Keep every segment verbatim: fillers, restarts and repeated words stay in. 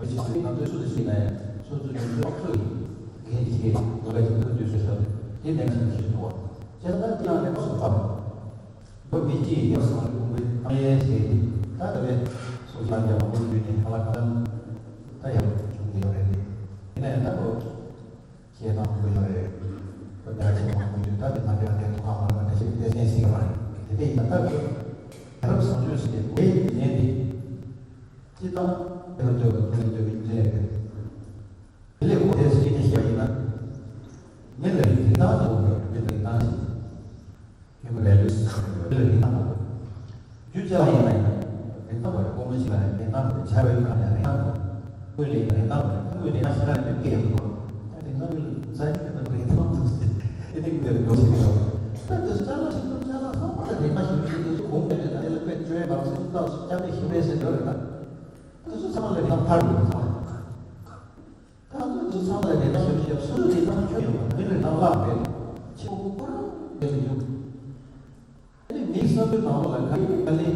ཅིག་སྲིད་ང་ཚོའི་སུ་དང་ཞིག་ན་ཡང་སོ་སོ་ཡོངས་སུ་དབང་ཚོགས་ཀྱི་འགན་ཞིག་ལ་ག་ཅིག་ཐུག་དུས་སུ་ཤོར་དེ་ནས་ཅིག་ཞིག་འདུག་བ། བྱས་ན་ད་ཅི་ཡང་ལས་ཁོ་སུ་ཕམ། བོད་མི་སྤྱི་ཡི་ཡོ་སང་ལུགས་པའི་ཨ་ཡེ་ཟེར་ཏེ་ད་ད་ལས་སོ་སོ་ལ་རྒྱ་མང་པོ་བརྒྱུད་ནས་ཧ་ལ་ཁ་ལན་ད་ཡག་བྱུང་གི་ཡོད་རེད་དེ། དེ་ནས་ད་བོད་ཁྱེད་དང་བོད་ཡོད་རེད། བོད་རྒྱ་ཆེ་མང་པོ་ཡོད་ད་དེ་ང་འདྲ་འདྲ་ཐོག་ཁ་མ་ལ་འདྲ་ཞིག་ཏེ་སེང་སིང་བ་རེད། དེ་འདྲ་ཡིན་ན་ད་བོད་རབ་བཟང་སྤྱོད་ཟེར་བོད་ཡིག་ཉན་དེ། ཅི་ལྟར་དེ་ལ་འདོད་པ་དེ་ལ་འདོད་པའི་འབྲས་རེད། དེ་ལས་ཁོ་དེ་ཟེར་ནས་བཤད་པ་ཡིན་ན། མི་ལ་རིགས་རིན་ཐང་དུ་འགྲོ་བའི་རིན་ཐང་ཞིག་ཡོད་པ་རེད། མི་ལ་རིན་ཐང་དུ། རྒྱུ་ཅི་ལ་ཡིན་ན་ཡིན་ན། རིན་ཐང་བ་རེད། ཀོང་མོ་ཞིག་ལ་རིན་ཐང་དུ། བྱ་བའི་ཁ་ནས་རིན་ཐང་དུ། དངུལ་ལས་རིན་ཐང་དུ། དངུལ་རིན་ཐང་ཞིག་ལ་རིན་ཐང་དུ། ད་རིན་ཐང་དུ་རྩ་ཆེ་གི་རིན་ཐང་དུ་ཟེར། དེ་ནི་དེར་འགྲོ་ཞིག་རེད། ད་དེ་ཚོ་ཅ་ལག་ཞིག་ཏུ་ཅ་ལག་ཚང་མ་ལ་རིན་ཐང་ཞིག་ཡོད། དེ་ཚོ་གོང་སྤེལ་རེད། ད་དེ་ལ་དཔེ་བཅོས་མ་སེམས་ཐག་ཅག་ནས་ཞིག་རེད་ཟེར་འགྲོ་རེད་ད། དེ་ཚོ་ཚང་མ་ལ་རིན་ཐང་འཕར་འགྲོ་ཚང་མ། ད་ཚོ་ཚོ་ཚང་མ་ལ་རེ་བ་ཞུ་ཞབས་སུ་རེ་བ་ཁྱོད་ཡོང་བ་མི་རེ་ནང་ལག་མེད། ཆེ་བོ་ཁོ་རང་དེ་ལ་ཡོང་། དེ་ནི་མིའི་བསམ་བློའི་ནང་ལོགས་ལ་ག་ཡིན་ག་ལེ།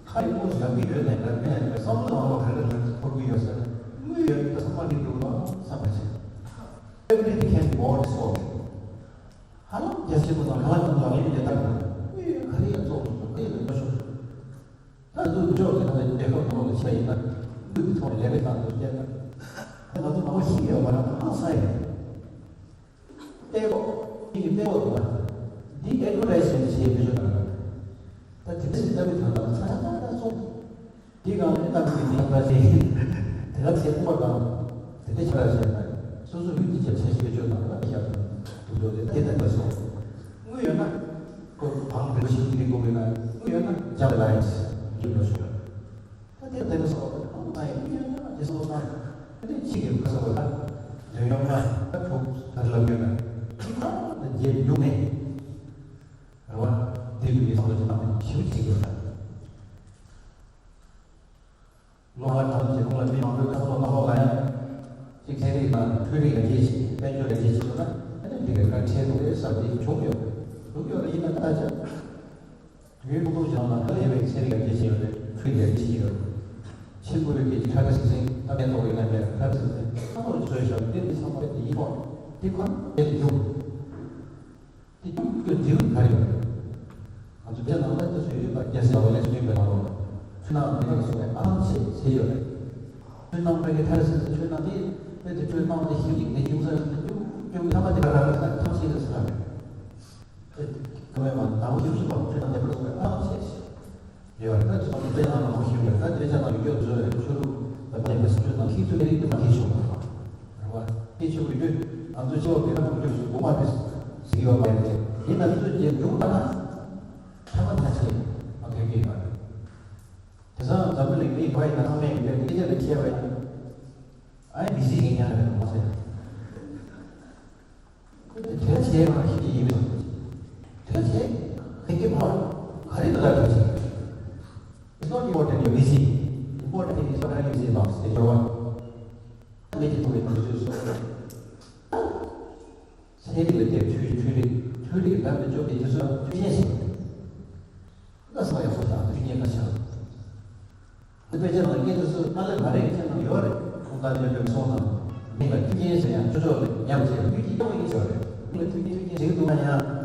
ཁ་ཡི་ཀུན་ལབ་ཀྱི་ཡོད་ནས་ལབ་ཀྱི་ནས་བསམ་བློའི་ནང་ལོགས་ག་རེ་ལབ་འཁོར་གྱི་ཡོད་ཟེར། དངུལ་ཡོད་ན་ཚང་མ་འགྲིག་འགྲོ་བ་བསམ་པ་བྱེད། Everything can be bought and sold. ཧ་ལམ་རྒྱ་ཆེན་པོ་དང་ཧ་ལམ་ལག་ལེན་དེ་དག་གི་དངུལ་ཡོད་ག་རེ་ཡང་བཙོང་མི་ཐུབ། ག་ཡིན་ན་མ་ཤོར། ད་དུང་འབྱོར་དེ་ཁ་ལ་རྒྱལ་ཁབ་ནང་ལ་ཆ་ཡིན་ན། དངུལ་གྱི་ཐོག་ནས་ལས་ཀ་བཏང་འདུག་སྟེ། ད་ང་ཚོ་མང་པོ་ཤི་ཡོད་པ་རང་ཧང་སང་ཡོད། ལྟད་མགོ་མིག་གི་ལྟད་མགོ་འདུག་ན། འདི་ཨེ་ཌི་ཝར་ཊའི་སི་མེན་ཊི་བྱེད་མི་ཆོག་ད། ད་དེ་འདྲ་ཞིག་ལྟ་བུའི་དོན་དག་ཚ་ཚ་ཚ་ཚ་སོང་། འདི་གང་ལ་ལྟ་བུའི་འདི་ཡང་ད་ཞིག་དེ་ག་ཚེ་ཐུབ་པ་གང་། དེ་འདྲ་ཆ་ར་བྱས་ན། སོ་སོ་ལུས་ཀྱི་ཆ་ཆ་ཞིག་བཅོས་དང་ད་ཤར་དུ་འགྲོ་དེ་དེ་ལྟ་བུ་སོང་། དངུལ་ཡོད་ན། ཁོ་བང་བུ་ཞིག་གི་སྒོ་ཡོད་ན། དངུལ་ཡོད་ན་འཇམ་ལ་ཡིན་ཞིག་འགྲུབ་ལ་ཞུ། ད་དེ་དེ་ལ་སོགས་ཨང་ཨ་ཡི་དངུལ་ཡོད་ན་དེ་སོགས་ན། ད་དེ་གཅིག་གི་ཁ་སོགས་ལ་དོན་ཡོང་ན་ད་ཕུགས་ད་ལབ་ཡོད་ན། གཅིག་ཐོག་ན་རྗེས་ཡོང་ནས། རེད་བ། དེ་ལུས་ཀྱི་བསམ་བློ་ཅི་ཐམ་ཞིབ་ཅིག་ཡོད་ད། ལོ་ལ་གང་བྱེད་ཁོང་ལ་མི་མང་པོའི་ཁ་ལོ་ནང་ལོགས་ལ་ཡང་། གཅིག་ཚན་རིག་དང་འཕྲུལ་རིག་ལ་རྒྱས་ཤིང་དཔལ་འབྱོར་ལ་རྒྱས་ཤིང་སོང་ན། ཨ་ནི་འདི་གའི་བཀའ་ཁྲལ་འདུག་རེད་བསམ་སྟེ་བྱུང་ཡོད། འདུག་ཡོད་རེད། ཡིན་ན་ད་ཆ། དུས་ཁོང་ཚོ་ཅང་ལ་ལས་པའི་ཚན་རིག་ལ་རྒྱས་ཤིང་ཡོད་རེད། འཕྲུལ་རིག་ལ་རྒྱས་ཤིང་ཡོད་རེད། ཕྱི་འབུར་རིག་གི་ཁྲ་ཁ་སིང་སིང་ད་ཕན་ཐོགས་ཡོད་ན་མེད་ཁྲ་ཁ་སིང་སིང་ཚང་མར་བཟོས་བཞག་དེ་འདི་ཚང་མ་དེ་ཡིན་ནོ། དེ་ཁོ་ན་དེ་ལ་ཡོང་། དེ་ཀྱང་ཀྱང་འབྲས་བུ་ག་རེ་ཡོད་རེད། ང་ཚོ་བོད་ནང་ལ་དེ་ཚོ་ཡོད་པ་རྒྱལ་སྲས་ལ་ལས་ཚོ་ཡོད་པའི་ནང་ལོགས་ལ། ཆུ་ནང་མེ་ཏོག་སོགས་པའི་ཨ་ལང་ཆེ་ཟེར་ཡོད་རེད། ཆུ་ནང་པའི་གི་ཐར་སི་སི་ཆུ་ནང་དེ་དཔེ་དེ་ཆུ་ནང་དེ་ཤིང་ལིག་དེ་ཅུང་ཟད་ཅུང་ཅུང་ཐ་མ་དེ་ག་རང་རེད་ས་ཐམས་ཅད་རེད་ས་རེད། དེ་ཀ་མེད་མ་ནང་ཤིང་སུ་པ་ཆུ་ནང་དེ་པར་སོགས་པའི་ཨ་ལང་ཆེ་ཞིག་ཡོད་རེད། ད་ཅི་ཙམ་དཔེ་ནང་ལ་མང་ཤོས་རེད། ད་དཔེ་ཆ་ནང་ཡོད་རྒྱུ་བཟོས་རེད། ཆུ་ལུག་ད་དཔེ་ཆ་ཆུ་ནང་ཁྱི་ཚོ་རིགས་དེ་མ་ཁྱི་ཆུང་རེད་བ། ཁྱི་ཆུང་རེད་དུས་ང་ཚོ་ཆེ་བ་དེ་ལ་མང་ཤོས་སུ་སྒོ་མ་དེ་ཟིག་ཡོད་མ་རེད། ཡིན་ན་ཚོ་རྗེས་འཇུག་པ་ན་ཐ་མ་ཐ་ཆད་མ་ཐོན་གྱི་ཡོད་རེད། དེང་སང་འཛམ་བུ་གླིང་མི་བ་ཡིན་ན་ཚང་མས་མི་ལས་དེ་ཆ་ལ་ཁྱད་པ་ཡིན། ཨ་ཡ་མི་སྲིད་ཡིན་ཡང་རེད་མ་ཟེར། དོན་བྱེད་པ་ཞིག་ཡིན་མིན། དོན་བྱེད་ཁེ་ཁེ་མ་ག་རེ་ལ་དོན་བྱེད། It's not important your busy. Important thing is what are you busy about? དེ་སྦྱོར་བ། མི་དེ་ཐུག་པའི་ནང་ཚུད་སོ། ཚན་རིག་ལ་དེ་འཕྲུལ་འཕྲུལ་རིག་འཕྲུལ་རིག་འདྲ་མི་འཇོག་པའི་དུས་སུ་འཕྲུལ་ཆས་ཤིག་ད་སོང་ཡག་པོ་དང་འཕྲུལ་རྙེད་ཁ་ཤས། དཔེ་ཆ་ནང་སྐད་དུ་སུ་ཕ་ལེ་མ་རེད་ཁྱེད་ནང་ཡོད་རེད། ཁོང་ཁ་ལེ་ལེ་སོང་ནང་མི་ལ་མཐུན་རྐྱེན་ཟེར་ཡང་ཆོས་ཕྱོགས་ལ་ཉམས་བྱས་མཐུན་རྐྱེན་སྐྱོང་ཡིན་ཟེར་རེད། མི་ལ་མཐུན་རྐྱེན་མཐུན་རྐྱེན་ཟེར་གི་འདུག་ན་ཡང་།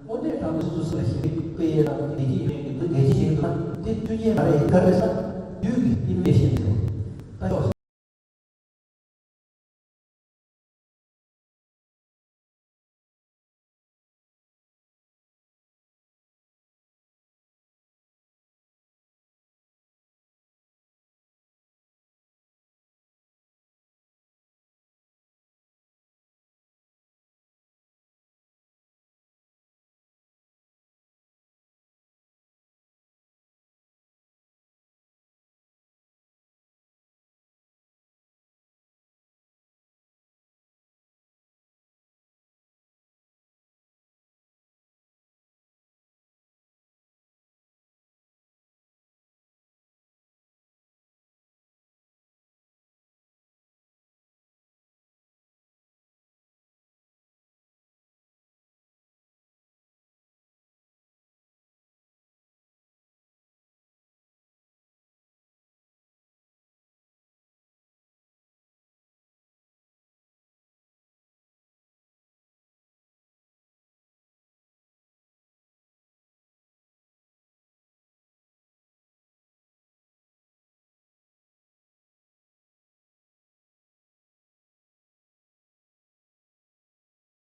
དངོས་གནས་དྲང་གནས་སོ་སོ་སུ་ལ་ཞེ་དྲག་དཔེ་ཡས་དང་བདེ་སྐྱིད་ཡོད་མཁན་གྱི་འདུག་བདེ་སྐྱིད་ཞིག་འདུག་ན་དེ་མཐུན་རྐྱེན་མ་རེད་ག་རེ་ཟ། དུས་ཀྱི་ཨིན་ཝེ་ཤན།